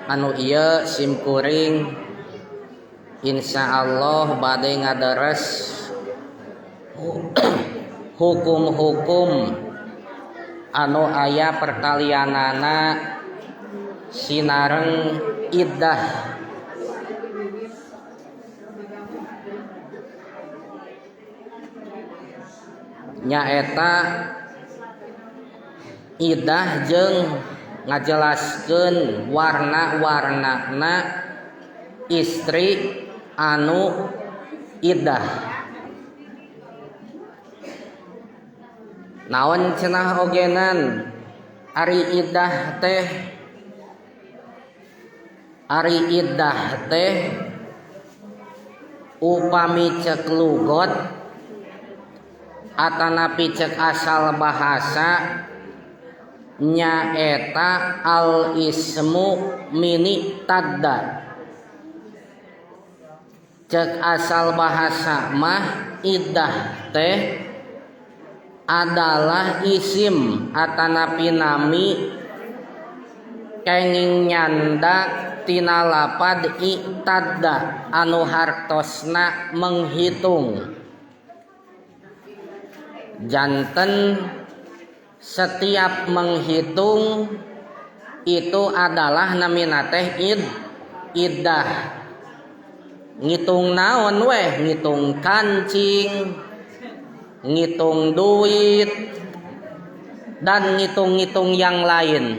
Anu ieu simkuring insyaallah bade ngaderes hukum-hukum anu aya pertalianana sinareng iddah. Nyaeta iddah jeung ngajelaskeun warna-warnana istri anu iddah. Naon cenah ogenan ari iddah teh? Ari iddah teh upami cek lugot atanapi cek asal bahasa nyaeta al ismu mini tadda. Cek asal bahasa mah iddah teh adalah isim atanapi nami kenging nyanda tina lapad i'tadda anu hartosna menghitung. Janten setiap menghitung itu adalah namina teh iddah. Ngitung naon weh, ngitung kancing, ngitung duit, dan ngitung-ngitung yang lain.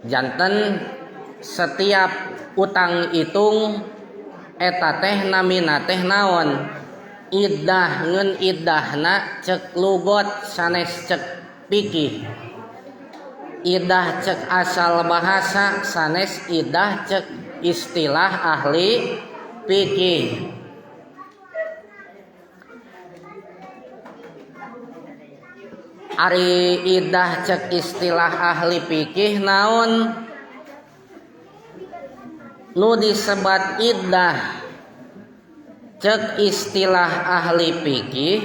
Janten setiap utang hitung eta teh namina teh naon? Iddah. Ngeun iddahna cek lugot sanes cek pikih. Iddah cek asal bahasa sanes iddah cek istilah ahli fikih. Ari iddah cek istilah ahli fikih naon? Nu disebat iddah cek istilah ahli fikih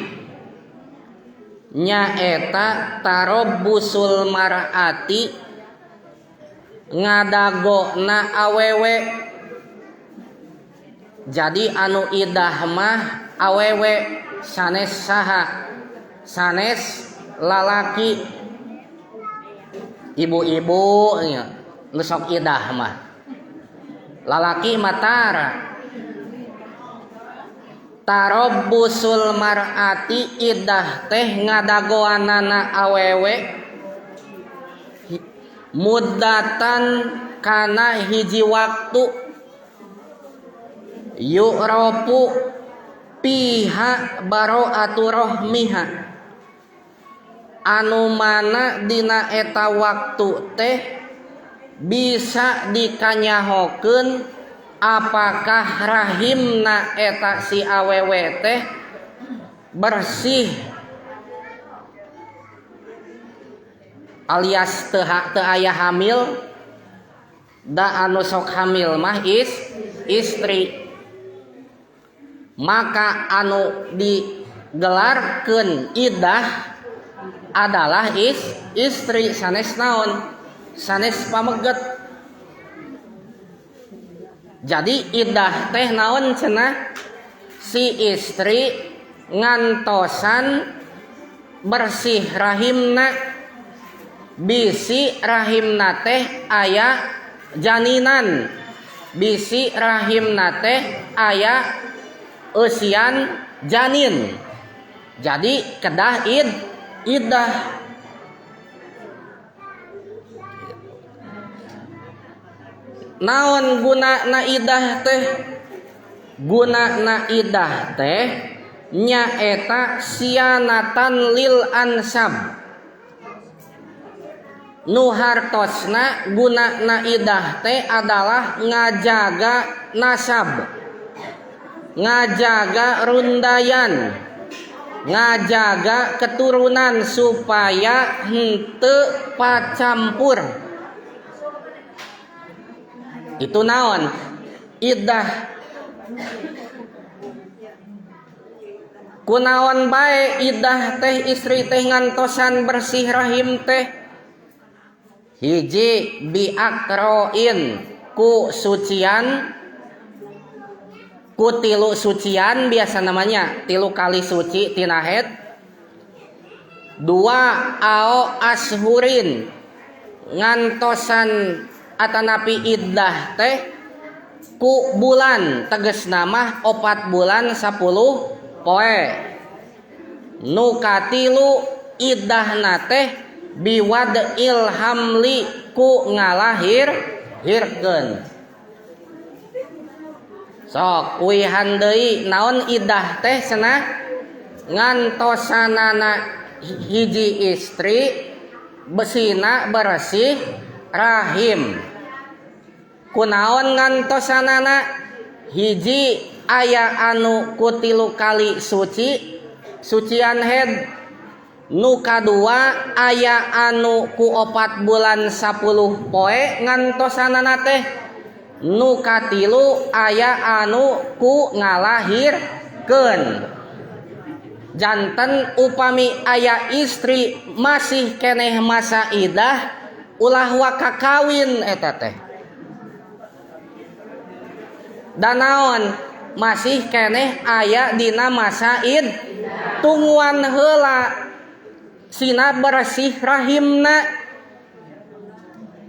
nyaeta tarobbusul mar'ati ngadagona awewe. Jadi anu iddah mah awewe sanes saha? Sanes lalaki. Ibu-ibu nya nu sok iddah mah. Lalaki mah tara. Tarobbusul mar'ati iddah teh ngadagoanana awewe muddatan kana hiji waktu yu'rafu piha baro'atu rohmiha anu mana dina eta waktu teh bisa dikanyahokeun apakah rahimna eta si awewe teh bersih alias teu aya hamil. Da anu sok hamil mah istri. Maka anu digelarkeun iddah adalah istri sanes naon? Sanes pameget. Jadi iddah teh naon cenah? Si istri ngantosan bersih rahimna, bisi rahimna teh aya janinan, bisi rahimna teh aya eusian janin. Jadi kedah iddah. Naon guna na iddah teh? Guna na iddah teh nyaeta sianatan lil ansab. Nu hartosna guna na iddah teh adalah ngajaga nasab, ngajaga rundayan, ngajaga keturunan supaya henteu pacampur. Itu naon? Iddah. Kunaon bae iddah teh istri teh ngantosan bersih rahim teh? Hiji biakroin ku sucian, ku tilu sucian biasa namanya, tilu kali suci tina haid. Dua ao ashurin ngantosan atanapi iddah teh ku bulan, tegesna mah 4 bulan 10 poe. Nu katilu iddahna teh biwad'il hamli ku ngalahir hirkeun. Sok uihan deui naon iddah teh cenah ngantosanana hiji istri besina bersih rahim. Kunaon ngantosanana hiji aya anu ku tilu kali suci sucian haid, nu kadua aya anu ku 4 bulan 10 poe ngantosanana teh, nu katilu aya anu ku ngalahirkeun. Janten upami aya istri masih keneh masa idah ulah waka kawin eta teh. Dan naon masih keneh aya dina masa id tungguan heula sina bersih rahimna.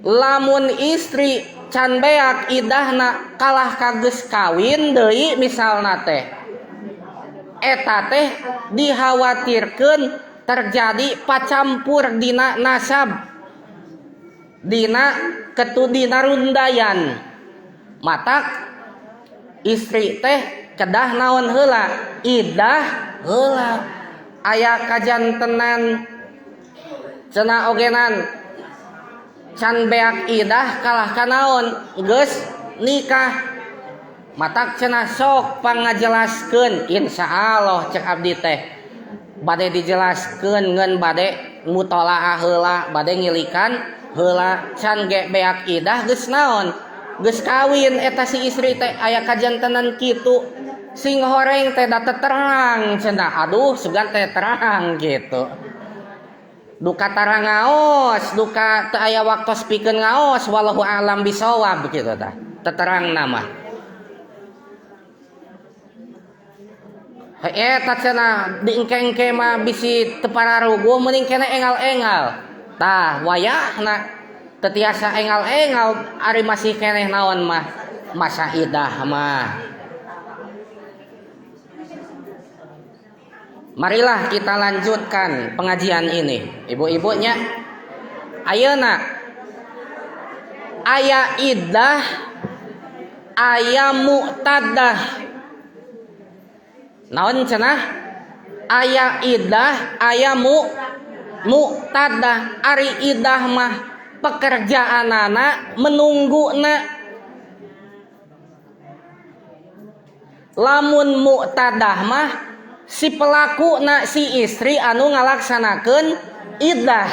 Lamun istri can beak idahna kalah kageus kawin deui misalna teh, eta teh dikhawatirkeun terjadi pacampur dina nasab, dina ketudina rundayan. Matak istri teh kedah naon heula idah heula. Aya kajantenan cenah ogenan can beak idah kalah kanaon geus nikah. Matak cenah sok pangajelaskeun, insyaallah cek abdi teh bade dijelaskeun ngeun bade mutolaah heula, bade ngilikan heula can ge beak idah geus naon geus kawin eta si istri teh aya kajantenan kitu. Sing horeng teh da terang cenah, aduh sugan teh terang gitu. Duka tara ngaos, duka teu aya waktos pikeun ngaos, wallahu a'lam bisawab kitu tah. Teterang nama. Eta cenah diengke-engke mah bisi teu pararuguh mending kene engal-engal. Tah wayahna teu tiasa engal-engal ari masih keneh naon mah masa idah mah. Marilah kita lanjutkan pengajian ini. Ibu-ibunya, ayeuna aya iddah, aya mu'tadah. Naon cenah? Aya iddah, aya mu'tadah. Ari iddah mah pekerjaanana menungguna. Lamun mu'tadah mah si pelaku na si istri anu ngalaksanakeun iddah.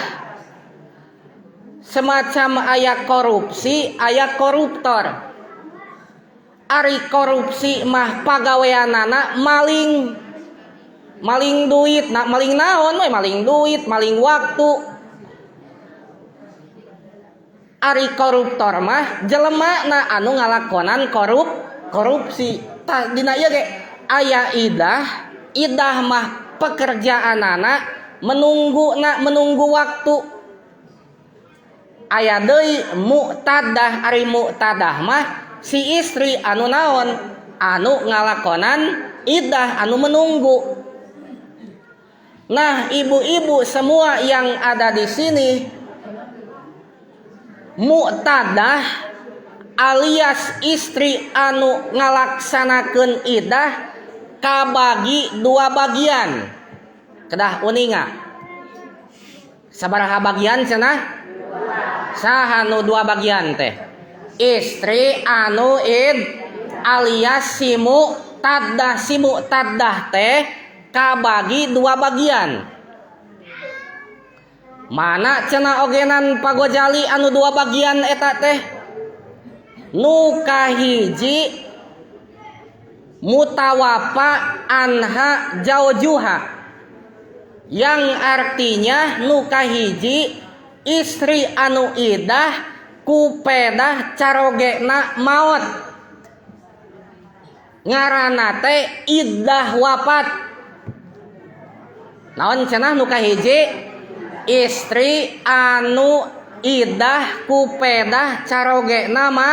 Semacam aya korupsi, aya koruptor. Ari korupsi mah pagaweanana maling. Maling duit, na maling naon we, maling duit, maling waktu. Ari koruptor mah jelema na anu ngalakonan korupsi. Tah dina ieu ge aya iddah. Idah mah pekerjaanana menunggu na menunggu waktu. Aya deui mu'tadah, ari mu'tadah mah si istri anu naon anu ngalakonan idah anu menunggu. Nah, ibu-ibu semua yang ada di sini mu'tadah alias istri anu ngalaksanakeun idah kabagi dua bagian. Kedah uninga. Sabaraha bagian cenah? Saha nu dua bagian teh? Istri anu id alias si mu'tadah. Si mu'tadah teh kabagi dua bagian. Mana cenah ogenan pagojali anu dua bagian eta teh? Nu kahiji mutawafa anha jaujuha, yang artinya nu kahiji Istri anu idah ku pedah carogena maot. Ngaranna teh iddah wafat. Naon cenah nu kahiji? Istri anu idah ku pedah carogena ma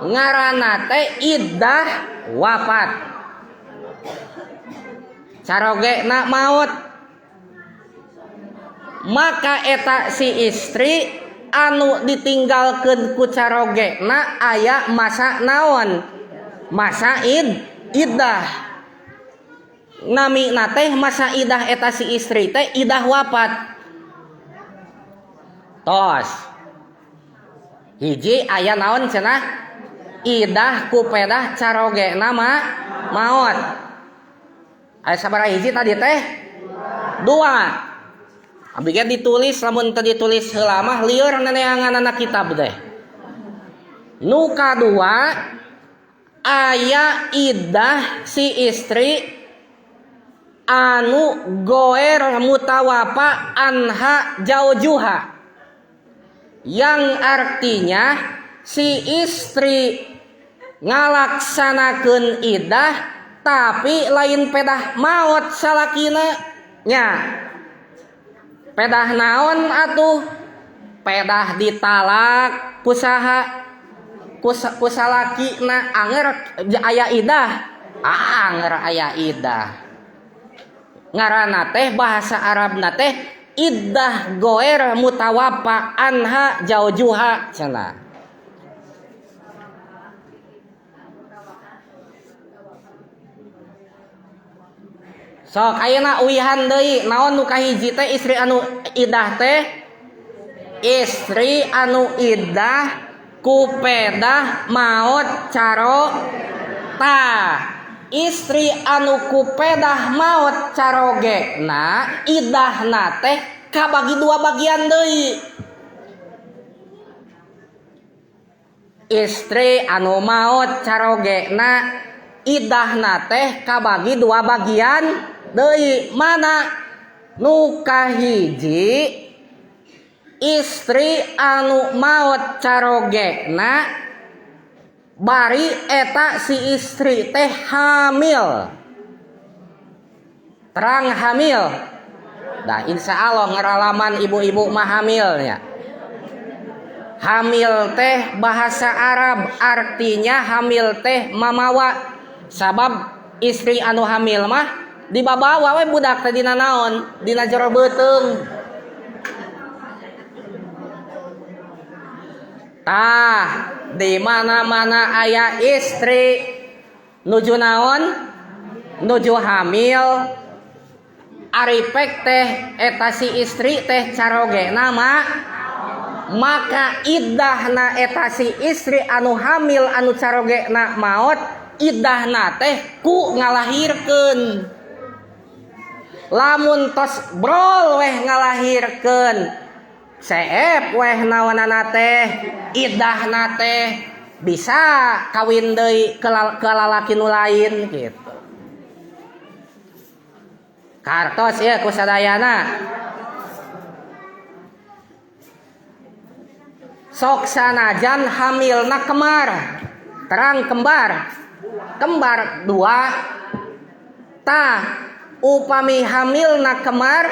ngaranna teh iddah wafat. Carogena maot. Maka eta si istri anu ditinggalkeun ku carogena aya masa naon? Masa iddah. Namina teh masa idah eta si istri teh idah wafat. Tos. Hiji aya naon cenah? Idah ku pedah carogena ma maot. Aya sabaraha hiji tadi teh? Dua. Abi ge ditulis lamun teu ditulis heula mah lieur neneanganana kitab teh. Nu kadua aya idah si istri anu goer mutawafa anha jaujuha, yang artinya si istri ngalaksanakeun idah tapi lain pedah maot salakina nya. Pedah naon atuh? Pedah ditalak ku saha? Ku salakina anger aya idah. Anger aya idah. Ngaranna teh bahasa Arabna teh iddah goer mutawafa anha jaujuha cenah. Sok ayeuna uihan deui naon nu kahiji teh istri anu idah teh? Istri anu idah ku pedah maot caro tah. Istri anu ku pedah maot carogena idahna teh kabagi dua bagian deui. Istri anu maot carogena idahna teh kabagi dua bagian deui. Mana nu kahiji istri anu maot carogena bari eta si istri teh hamil. Terang hamil. Dah insya Allah ngeralaman ibu-ibu mah hamilnya. Hamil teh bahasa Arab artinya hamil teh mamawa. Sabab istri anu hamil mah dibabawa we budak teh dina naon? Dina jero beuteung. Tah, di mana-mana aya istri nuju naon? Nuju hamil. Ari pek teh eta si istri teh carogena mah maka idahna eta si istri anu hamil anu carogena maot idahna teh ku ngalahirkeun. Lamun tos brol weh ngalahirkeun seep weh naonana teh idahna teh bisa kawin deui ke lalaki nu lain gitu. Kartos ieu ku sadayana. Sok sanajan hamilna kemar, terang kembar, kembar dua. Tah upami hamilna kemar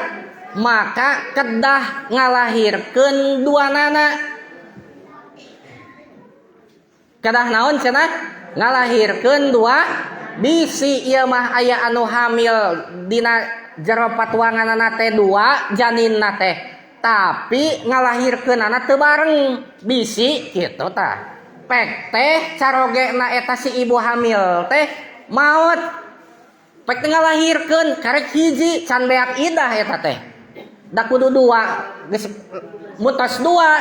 maka kedah ngalahirkeun dua nana. Kedah naon cenah? Ngalahirkeun dua bisi ieu mah aya anu hamil dina jero patuanganana teh dua janinna teh, tapi ngalahirkeunana teu bareng bisi kitu tah. Pek teh carogena eta si ibu hamil teh maot. Pek teh ngalahirkeun karek hiji can beak idah eta teh. Da kudu dua geus mutos dua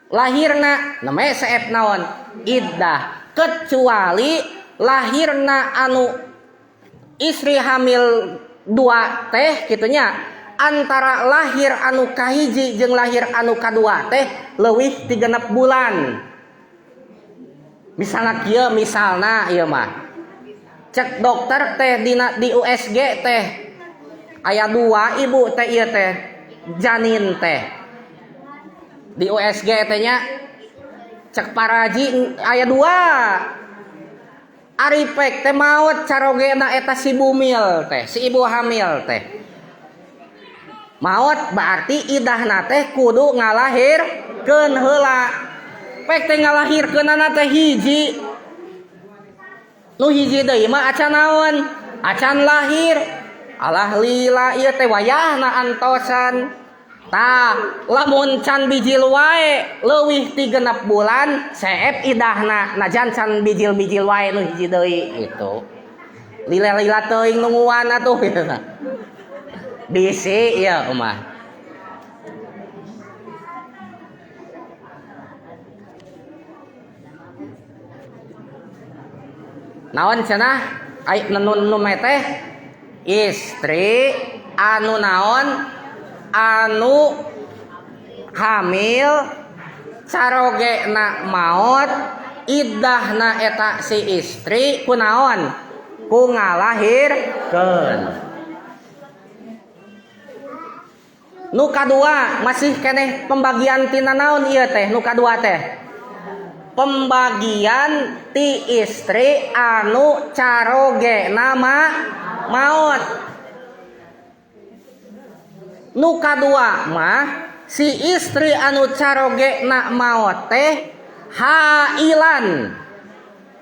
lahirna namanya seep naon iddah, kecuali lahirna anu istri hamil dua teh kitunya antara lahir anu kahiji jeung lahir anu kadua teh leuwih ti 6 bulan. Misalna kieu, misalna ieu mah cek dokter teh dina di USG teh aya dua ibu teh ieu teh janin teh. Di USG teh nya cek paraji aya dua. Ari pek teh maot carogena eta si bumil teh, si ibu hamil teh. Maot berarti idahna teh kudu ngalahirkeun heula. Pek teh ngalahirkeunana teh hiji. Nu hiji deui mah acan naon? Acan lahir. Alah lila ieu teh wayahna antosan. Tah, lamun can bijil wae leuwih ti 6 bulan seep idahna najan can bijil-bijil wae nu hiji deui gitu. Lila-lila teuing nungguan atuh gitu. Bisi ieu mah. Naon cenah ai nu teh istri anu naon anu hamil carogena maot idahna eta si istri kunaon ku ngalahirkeun. Nu kadua masih keneh pembagian tina naon ieu teh nu kadua teh pembagian ti istri anu carogena maot. Nu kadua mah si istri anu carogena maot teh hailan.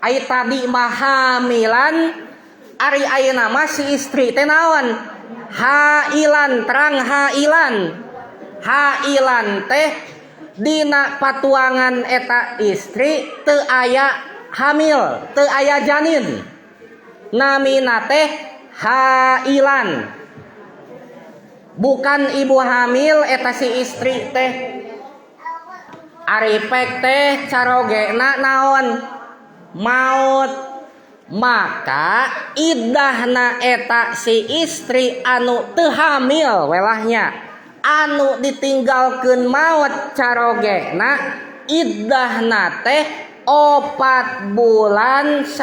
Ai tadi mah hamilan, ari ayeuna mah si istri teh naon? Hailan, terang hailan. Hailan teh dina patuangan eta istri teu aya hamil, teu aya janin. Namina teh hailan. Bukan ibu hamil eta si istri teh. Ari pek teh carogena naon? Maut. Maka idahna eta si istri anu teu hamil welahnya, anu ditinggalkeun maut carogena idahna teh 4 bulan 10.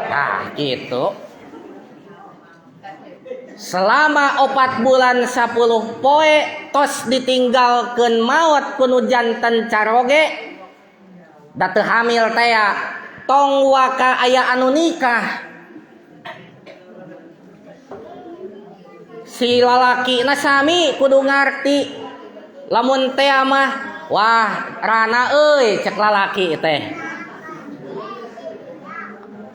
Nah gitu. Selama 4 bulan 10 poe tos ditinggalkeun maot kuno janten caroge da teu hamil teh ya, tong waka aya anu nikah. Si lalakina sami kudu ngarti lamun teh mah wah rana euy cek lalaki teh.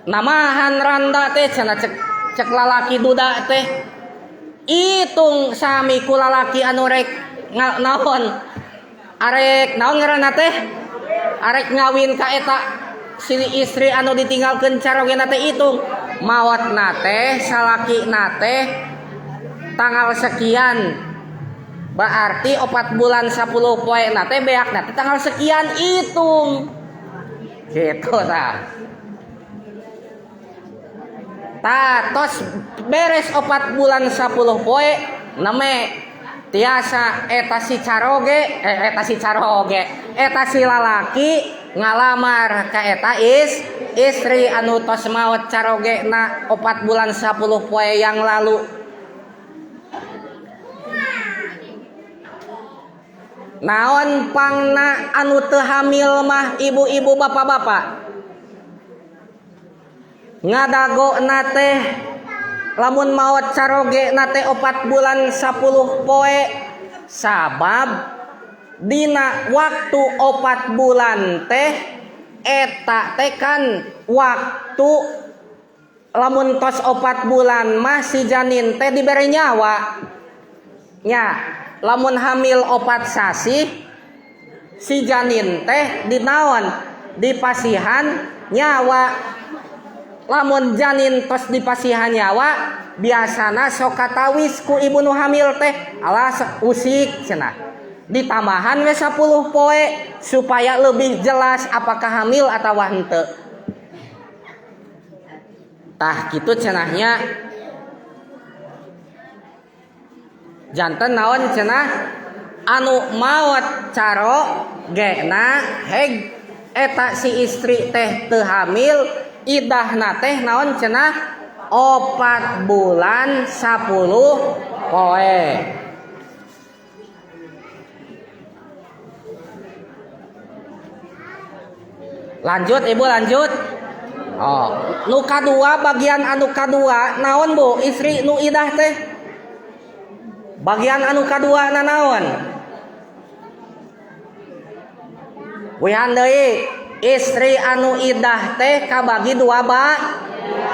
Namahan randa teh cenah cek lalaki duda teh. Itung sami ku lalaki anu rek naon arek naon ngaranna teh arek ngawin ka eta si istri anu ditinggalkeun carogena teh itung maotna teh salakina teh tanggal sekian berarti 4 bulan 10 poe na teh beakna teh tanggal sekian itung gitu tah. Ta tos beres 4 bulan 10 poe neme tiasa eta si caroge eta si caroge eta si lalaki ngalamar ka eta istri anu tos maot caroge na 4 bulan 10 poe yang lalu. Naon pangna anu teu hamil mah ibu-ibu bapak-bapak ngadago nate lamun maot caroge nate 4 bulan 10 poe sabab dina waktu 4 bulan teh eta teh kan waktu lamun tos 4 bulan mah si janin teh diberi nyawa nya lamun hamil 4 sasih si janin teh dinaon dipasihan nyawa. Lamun janin tos dipasihan nyawa biasana sok katawis ku ibu nu hamil teh alah usik cenah ditambahan we 10 poe supaya lebih jelas apakah hamil atau henteu. Tah kitu cenahnya janten naon cenah anu maot caro gena heg eta si istri teh teu hamil idahna teh naon cenah 4 bulan 10 poe. Lanjut Ibu, lanjut. Oh, nu kadua, bagian anu kadua naon Bu? Istri nu idah teh. Bagian anu kadua na naon? Wihan deui, istri anu idah teh kabagi dua ba.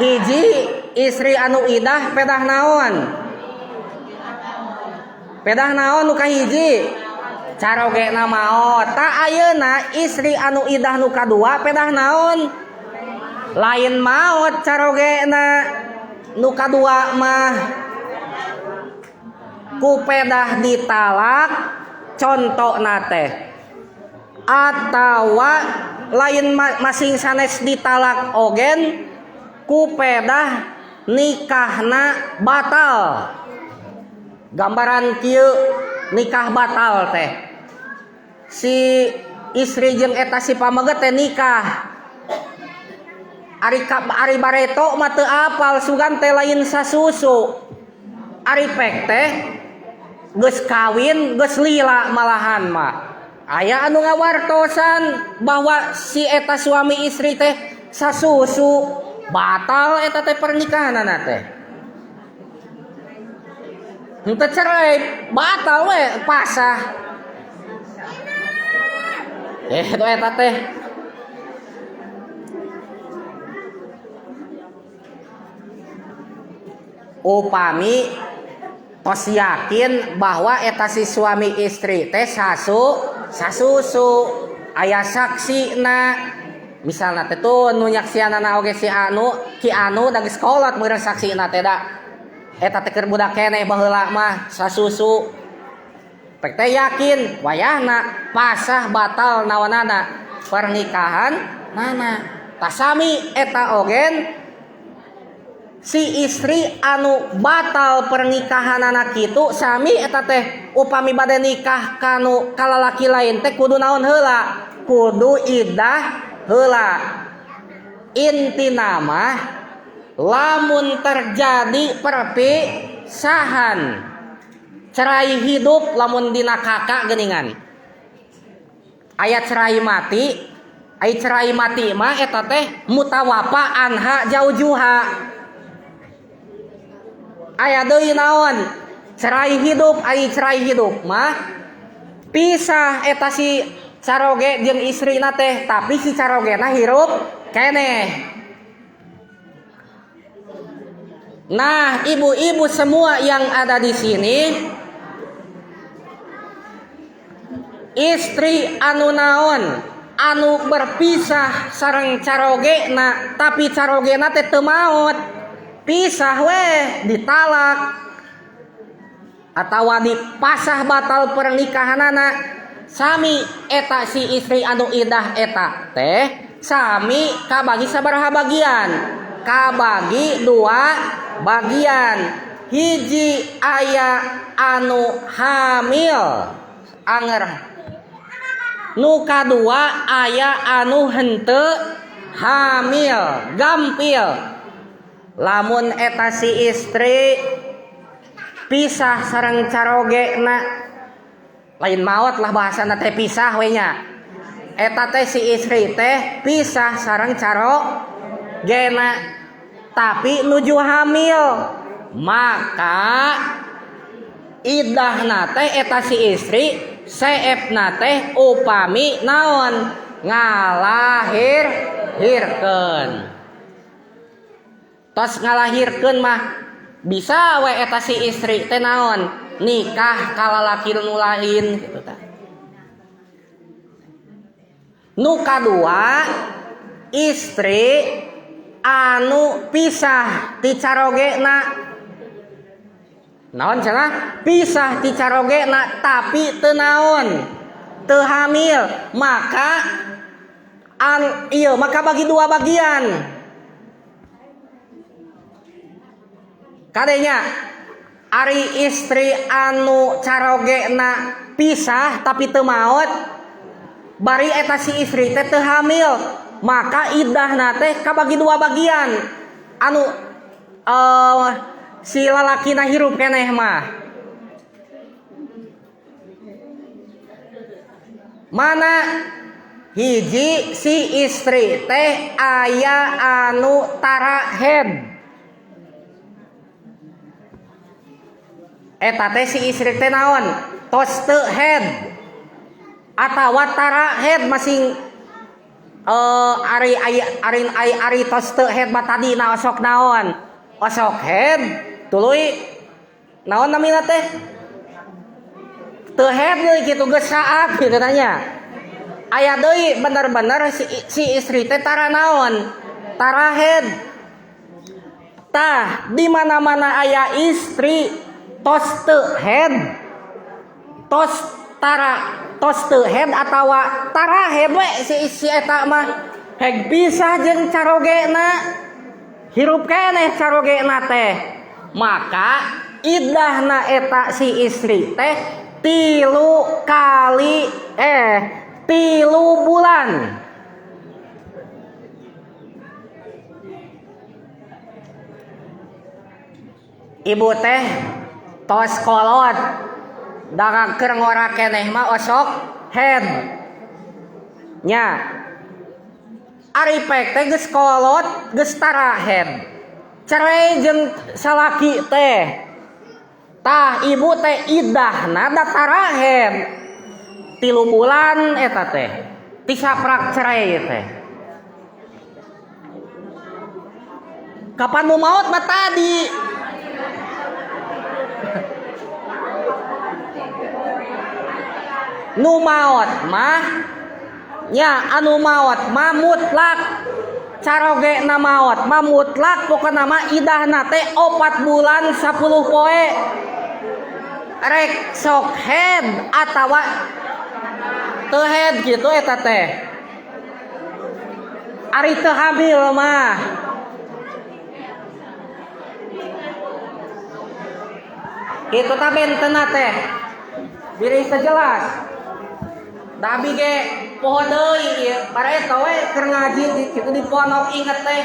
Hiji, istri anu idah pedah naon? Pedah naon nu kahiji? Carogena maot. Tak ayeuna istri anu idah nu kadua pedah naon? Lain maot carogena nu kadua mah. Ku pedah ditalak contona teh. Atawa lain masing sanes ditalak ogen ku pedah nikahna batal. Gambaran kieu nikah batal teh. Si istri jeung eta si pameget teh nikah. Ari bareto mah teu apal sugan teh lain sasusu. Ari pek teh geus kawin geus lila malahan mah. Aya anu ngawartosan bahwa si eta suami istri teh sasusu, batal eta teh pernikahanana teh. Henteu cerai, batal we, pasah. Itu eta teh. Upami tos yakin bahwa eta si suami istri teh sasusu, aya saksina. Misalna teh tuh nu nyaksianana oge si anu, ki anu da geus kolot meureun saksina teh da. Eta teh keur budak keneh baheula mah sasusu. Pek teh yakin wayahna pasah batal naonana pernikahan nana. Tasami eta ogen si istri anu batal pernikahanana kitu sami eta teh upami bade nikah kanu kalalaki lain teh kudu naon heula? Kudu idah heula. Intina mah lamun terjadi perpisahan cerai hidup lamun dina kakak geuningan. Aya cerai mati, aya cerai mati mah eta teh mutawafa anha jaujuha. Aya deui naon? Cerai hidup, aya cerai hidup mah pisah eta si caroge jeung istrina teh, tapi si carogena hirup keneh. Nah, ibu-ibu semua yang ada di sini, istri anu naon, anu berpisah sareng carogena, tapi carogena teh teu maot, pisah weh, ditalak atawa dipasah batal pernikahanana, sami eta si istri anu idah eta teh sami kabagi sabaraha bagian? Kabagi dua bagian. Hiji aya anu hamil anger, nu kadua aya anu henteu hamil gampil. Lamun eta si istri pisah sareng carogena, lain maot lah bahasana teh pisah we nya. Eta teh si istri teh pisah sareng carogena tapi nuju hamil, maka idahna teh eta si istri seepna teh upami naon? Ngalahir-hirkeun. Tos ngalahirkeun mah bisa we eta si istri teh naon? Nikah ka lalaki nu lain kitu tah. Nu kadua istri anu pisah ti carogena. Naon cenah? Pisah ti carogena tapi teu naon? Teu hamil, maka ieu maka bagi dua bagian. Kadenya ari istri anu carogena pisah tapi teu maot, bari eta si istri teh teu hamil, maka idahna teh kabagi dua bagian. Anu si lalakina hirup keneh mah. Mana Hiji, si istri teh aya anu tara haid. Eta teh si istri teh naon? Tos teu haid atawa tara haid masing ari ari ari ari, ari tos teu haid mah tadi na osok naon? Osok haid tuluy naon namina teh? Teu haid deui kitu geus saat kitu tanya. Aya deui bener-bener si istri teh tara naon? Tara haid. Tah, di mana-mana aya istri tos teu haid, tos tara, tos teu haid atawa tara haid we si eta mah heg pisah jeung carogena, hirup keneh carogena teh. Maka idahna eta si istri teh 3 kali 3 bulan. Ibu teh tos kolot dagang keur ngora keneh mah osok head nya. Ari pek teh geus kolot geus tara head, cerai jeung salaki teh. Tah ibu teh idahna da tara head 3 bulan eta teh tisaprak cerai teh. Kapan nu maot mah tadi? Nu maot mah nya, anu maot mah mutlak, caroge na maot mah mutlak, pokona mah idahna teh 4 bulan 10 poe. Rek sok head atawa teu head gitu eta teh. Ari teu hamil mah kitu tah bentena teh. Biri teu jelas. Da abi ge poho deui ieu, bareto we keur ngaji kitu di pondok inget teh.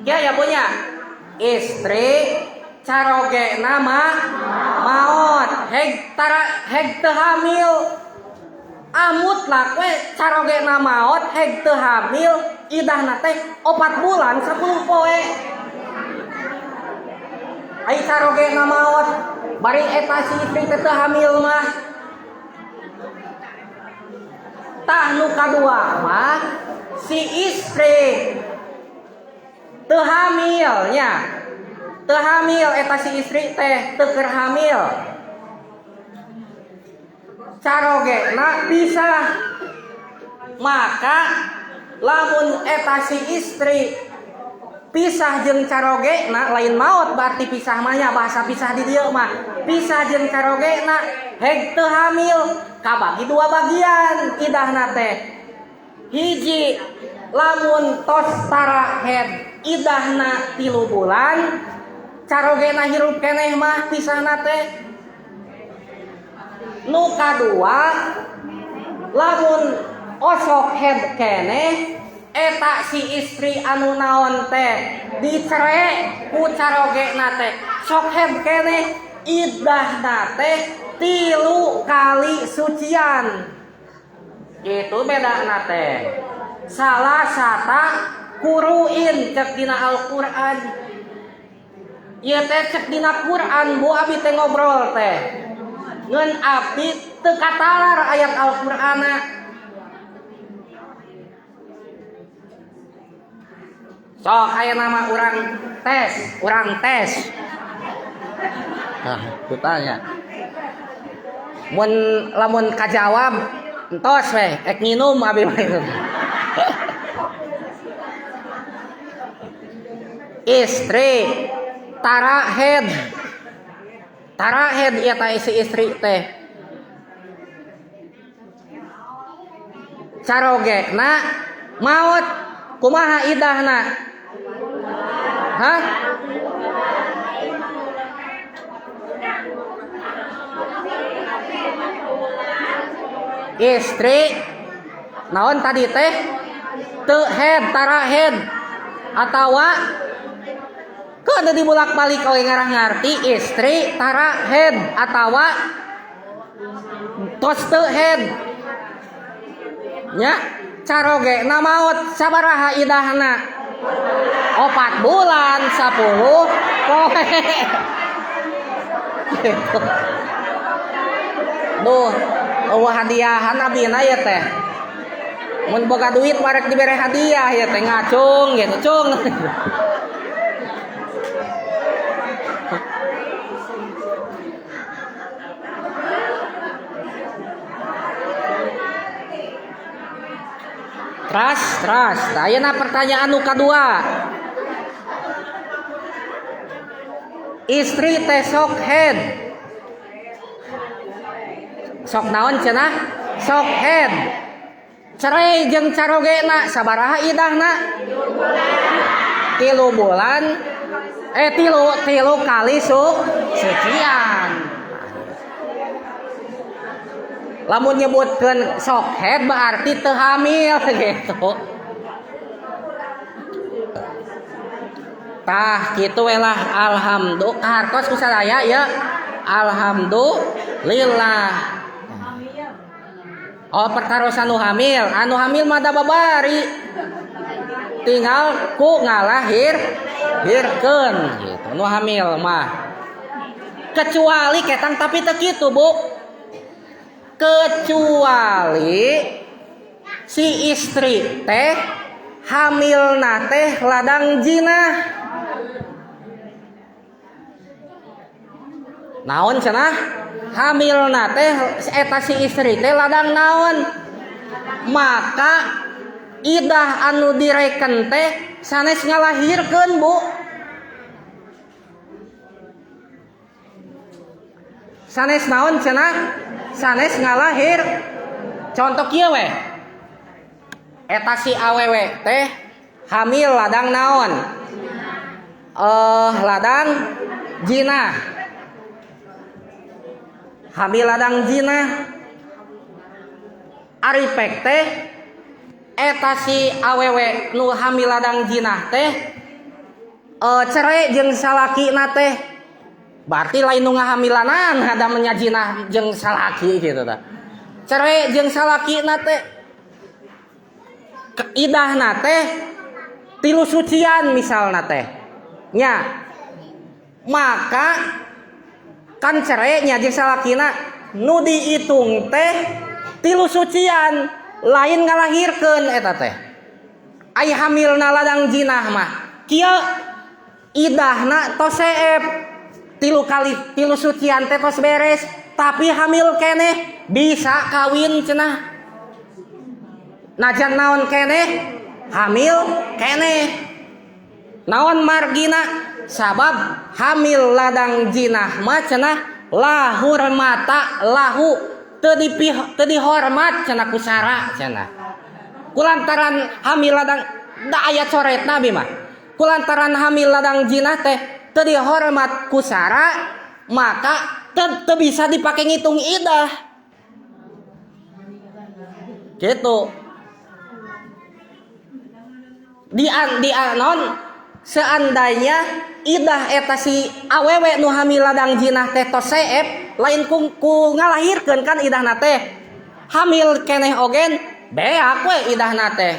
Ya ya punya istri caroge nama maot heg tara heg teu hamil. Ah mutlak we caroge na maot heg teu hamil idahna teh 4 bulan 10 poe. Ai caroge na maot bari eta si istri teh teu hamil mah. Tah nu kadua mah si istri teu hamil nya. Teu hamil eta si istri teh teu keur hamil. Carogena pisah. Maka lamun eta si istri pisah jeung carogena lain maot berarti pisah mah nya, bahasa pisah di dieu mah. Pisah jeung carogena heg teu hamil kabagi 2 bagian idahna teh. Hiji lamun tos tara head idahna 3 bulan carogena hirup keneh mah pisahna teh. Nu kadua lamun osok head keneh eta si istri anu naon teh dicere ku carogena teh sok head keneh idahna teh 3 kali sucian. Itu bedana teh. Salah sata kuruin cek dina Al-Qur'an. Ieu teh cek dina Qur'an bu abi teh ngobrol teh. Ngan abdi teu katalar ayat Al-Qur'ana. Sok aya nama urang tes, urang tes. Nah, tanya. Mun lamun kajawab entos we, ek nginum abi mah. Istri tara head. Tara head ieu teh si istri teh. Carogena maot kumaha idahna? Hah? Istri naon tadi teh? Teu head, tara head atawa keun dibulak-balik oge ngarah ngarti istri tara head atawa tos teu head. Nya carogena maot sabaraha idahna? 4 bulan 10 poe. Gitu. Duh, eueuh hadiahan abina ya teh. Mun boga duit marek dibere hadiah ya teh ngacung gitu, cung. Teras, teras. Ayeuna pertanyaan nu kadua. Istri teh sok head. Sok naon cenah? Sok head. Cerai jeung carogena sabaraha idahna? 3 bulan. Tilu kali sucian. Lamun nyebutkeun sok head berarti teu hamil gitu. Tah kitu we lah, alhamdulillah kahartos ku sadaya ya. Alhamdulillah. Oh, pertarosan nu hamil, anu hamil mah da babari. Tinggal ku ngalahir-hirkeun gitu. Nu hamil mah. Kecuali ketang tapi teu kitu, Bu. Kecuali si istri teh hamilna teh ladang jinah. Naon cenah? Hamilna teh eta si istri teh ladang naon? Maka idah anu direken teh sanes ngalahirkeun, Bu. Sanes naon cenah? Sanes ngalahir. Contoh kieu we. Eta si awewe teh hamil ladang naon? Ladang jinah. Hamil ladang jinah. Ari pek teh eta si awewe nu hamil ladang jinah teh cerai jeung salakina teh. Berarti lain nu ngahamilanan ada menyajinah jeung salaki gitu tah. Cerai jeung salakina teh idahna teh 3 sucian misalna teh. Nya. Maka kan cerai nya jeung salakina nu dihitung teh 3 sucian lain ngalahirkeun eta teh. Ai hamilna ladang jinah mah kieu idahna tos seep 3 kali 3 sucian teh tos beres tapi hamil keneh bisa kawin cenah. Najan naon keneh hamil keneh. Naon margina? Sabab hamil ladang jinah mah cenah lahurmata lahu teu dihormat cenah ku sara cenah. Kulantaran hamil ladang da aya coretna bi mah. Kulantaran hamil ladang jinah teh teu dihormat ku sara maka teu bisa dipake ngitung idah. Gitu. Di non seandainya idah eta si awewe nu hamil ladang jinah teh tos seep lain ku ngalahirkeun kan idahna teh. Hamil keneh ogen beak we idahna teh.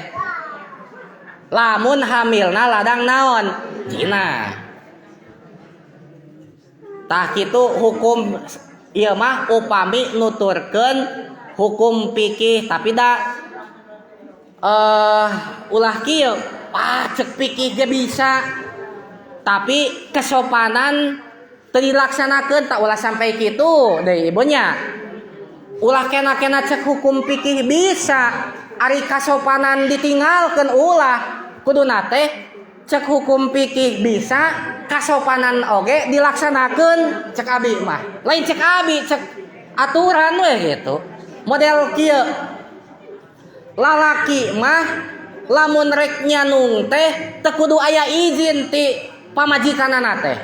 Lamun hamilna ladang naon? Jinah. Tah kitu hukum ieu mah upami nuturkeun hukum fikih tapi da ulah kieu cek fikih ge bisa tapi kesopanan teu dilaksanakeun tak ulah sampai kitu deui ibunya. Ulah kena-kena cek hukum fikih bisa ari kasopanan ditinggalkeun ulah kuduna teh cek hukum fikih bisa kasopanan oge dilaksanakeun cek abi mah. Lain cek abi cek aturan we gitu. Model kieu lalaki mah lamun rek nyanung teh teu kudu aya izin ti pamajikanana teh.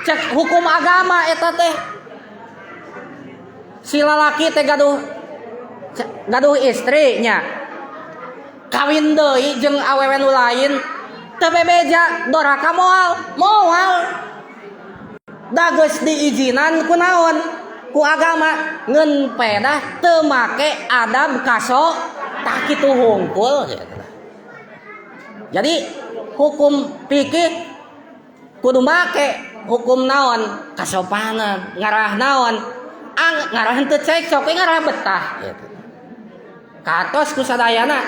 Cek hukum agama eta teh. Si lalaki teh gaduh istri nya. Kawin deui jeung awewe nu lain teu bebeja doraka moal. Da geus diizinan ku naon? Ku agama ngeun pedah teu make adab Tah kitu hungkul gitu. Jadi hukum fikih kudu make hukum naon kasopanan, ngarah naon ang ngarah henteu cekcok we ngarah betah gitu. Katos ku sadayana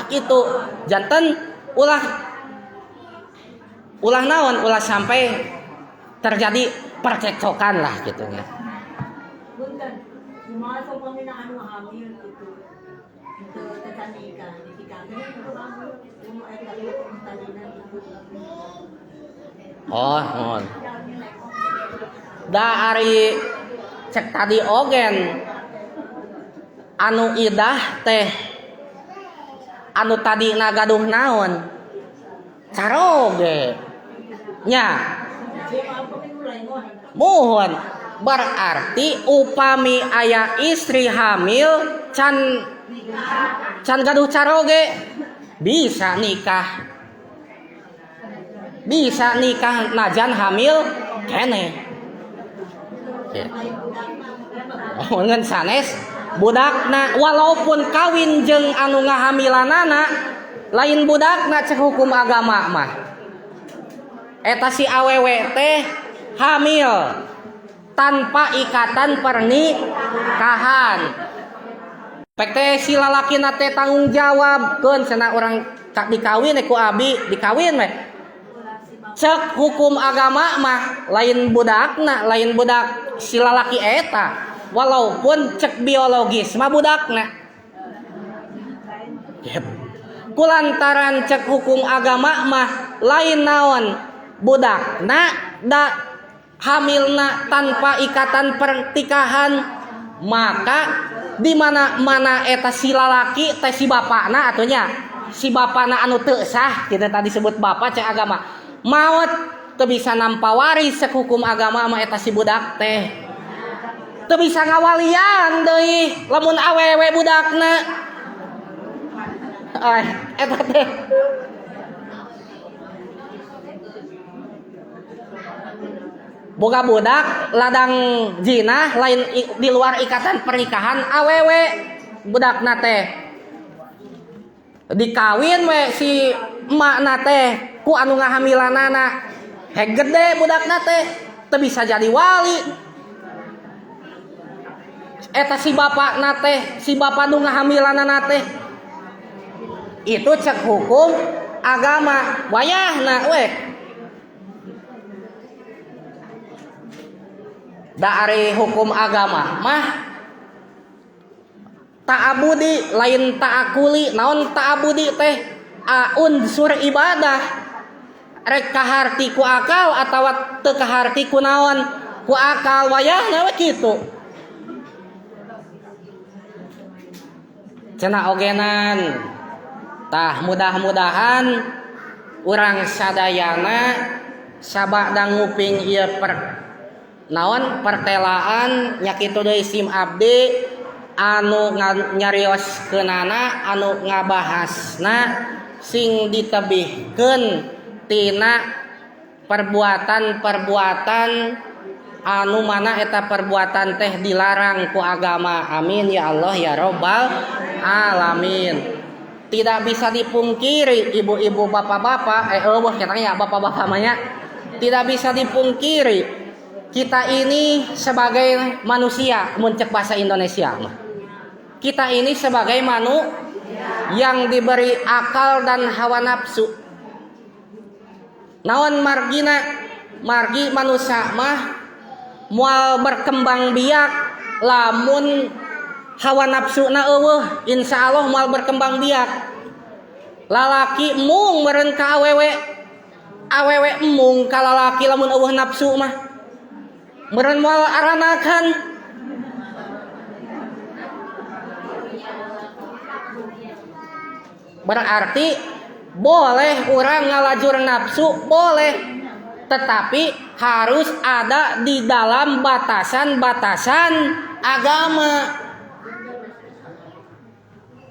kitu janten ulah ulah naon ulah sampai terjadi percekcokan lah gitu nya. Punten, kumaha sok pamina anu hamil gitu. Henteu teh can nikah, ditikakeun kumaha eta hukum tadina gitu. Oh, mohon. Da ari cek tadi ogen anu idah teh anu tadi gaduh naon caroge nya mohon berarti upami aya istri hamil can can gaduh caroge bisa nikah najan hamil keneh. Oh, ngan sanes budakna walaupun kawin jeung anu ngahamilanana lain budakna cek hukum agama mah. Eta si awewe teh hamil tanpa ikatan pernikahan. Pek teh si lalakina teh tanggung jawab keun cenah urang dikawin ku abi dikawin we. Cek hukum agama mah lain budakna, lain budak si lalaki eta. Walaupun cek biologis mah budakna. Yep. Kulantaran cek hukum agama mah lain naon budakna da hamilna tanpa ikatan pernikahan, maka di mana-mana eta si lalaki teh si bapakna atunya si bapakna anu teu sah kita tadi sebut bapak cek agama maot teu bisa nampa waris cek hukum agama mah eta si budak teh teu bisa ngawalian deui lamun awewe budakna. Ay, eta teh boga budak ladang jinah lain di luar ikatan pernikahan awewe budakna teh dikawin we si emakna teh ku anu ngahamilanana hek gede budakna teh teu bisa jadi wali eta si bapakna teh si bapak nu ngahamilanana teh itu cek hukum agama wayahna we. Da ari hukum agama mah ta'abudi lain ta'akuli. Naon ta'abudi teh unsur ibadah rek kaharti ku akal atawa teu kaharti ku naon ku akal wayahna we kitu. Cenah ogenan tah mudah-mudahan urang sadayana sabada nguping ieu per naon pertelaan nya kitu deui sim abdi anu nyarioskeunana anu ngabahasna sing ditebihkeun tina perbuatan-perbuatan anu mana eta perbuatan teh dilarang ku agama. Amin ya Allah ya Robbal alamin. Tidak bisa dipungkiri ibu-ibu bapak-bapak eueuh katanya bapak-bapak mah nya tidak bisa dipungkiri kita ini sebagai manusia, mun cek bahasa Indonesia mah. Kita ini sebagai manusia yang diberi akal dan hawa nafsu. Naon margina? Margi manusia mah moal berkembang biak lamun hawa nafsuna eueuh, insyaallah moal berkembang biak. Lalaki mung meureun ka awewe, awewe mung ka lalaki lamun eueuh nafsu mah. Meureun moal aranakan. Berarti boleh urang ngalajur nafsu, boleh, tetapi harus ada di dalam batasan-batasan agama.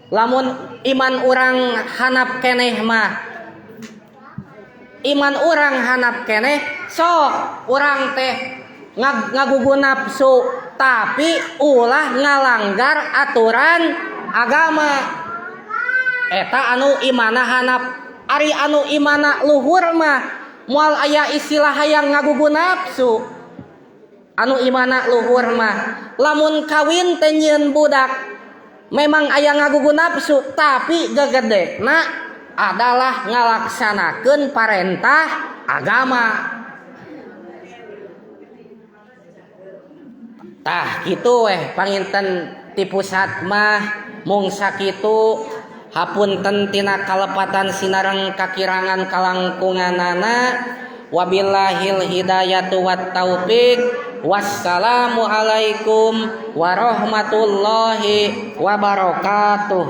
Lamun iman urang hanap keneh mah, iman urang hanap keneh sok urang teh ngagugu nafsu tapi ulah ngalanggar aturan agama. Eta anu imana handap. Ari anu imana luhur mah moal aya istilah hayang ngagugu nafsu. Anu imana luhur mah lamun kawin teh nyieun budak memang aya ngagugu nafsu, tapi gegedekna adalah ngalaksanakeun parentah agama. Tah kitu weh panginten ti pusat mah mung sakitu. Hapunten tina kalepatan sinareng kakirangan kalangkunganana. Wabillahil hidayatu wat taufik. Wassalamualaikum warahmatullahi wabarakatuh.